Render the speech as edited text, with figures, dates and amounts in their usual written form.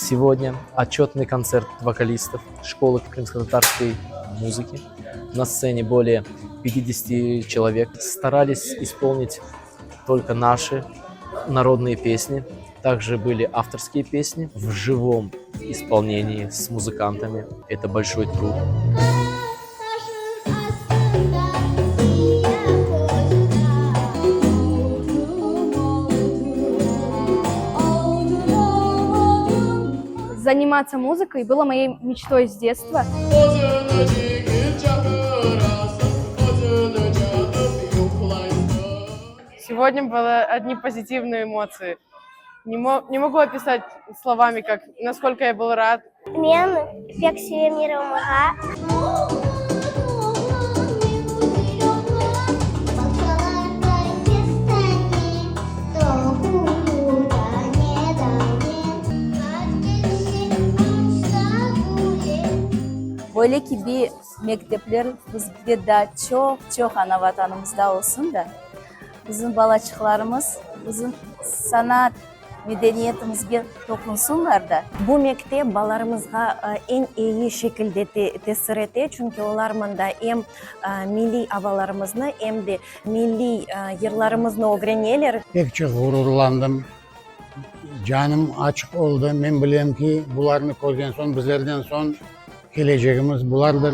Сегодня отчетный концерт вокалистов школы крымско-татарской музыки. На сцене более 50 человек. Старались исполнить только наши народные песни. Также были авторские песни в живом исполнении с музыкантами. Это большой труд. Заниматься музыкой было моей мечтой с детства. Сегодня были одни позитивные эмоции. Не, мо не могу описать словами, как, насколько я был рад. Men pek sevem yırlamağa. Böyle kibi mektepler bizde daa çoq-çoq ana Vatanımızda olsun da, bizim balaçıqlarımız bizim sanat, medeniyetimizge toqunsınlar da. Bu mektep balalarımızğa eñ eyi şekilde tesir ete, çünki olar mında em milliy avalarımıznı, em de milliy yırlarımıznı ögreneler. Pek çoq ğururlandım, canım açıq oldı. Men bilem ki, bularnı körgen soñ, bizlerden soñ kelecegimiz bulardır.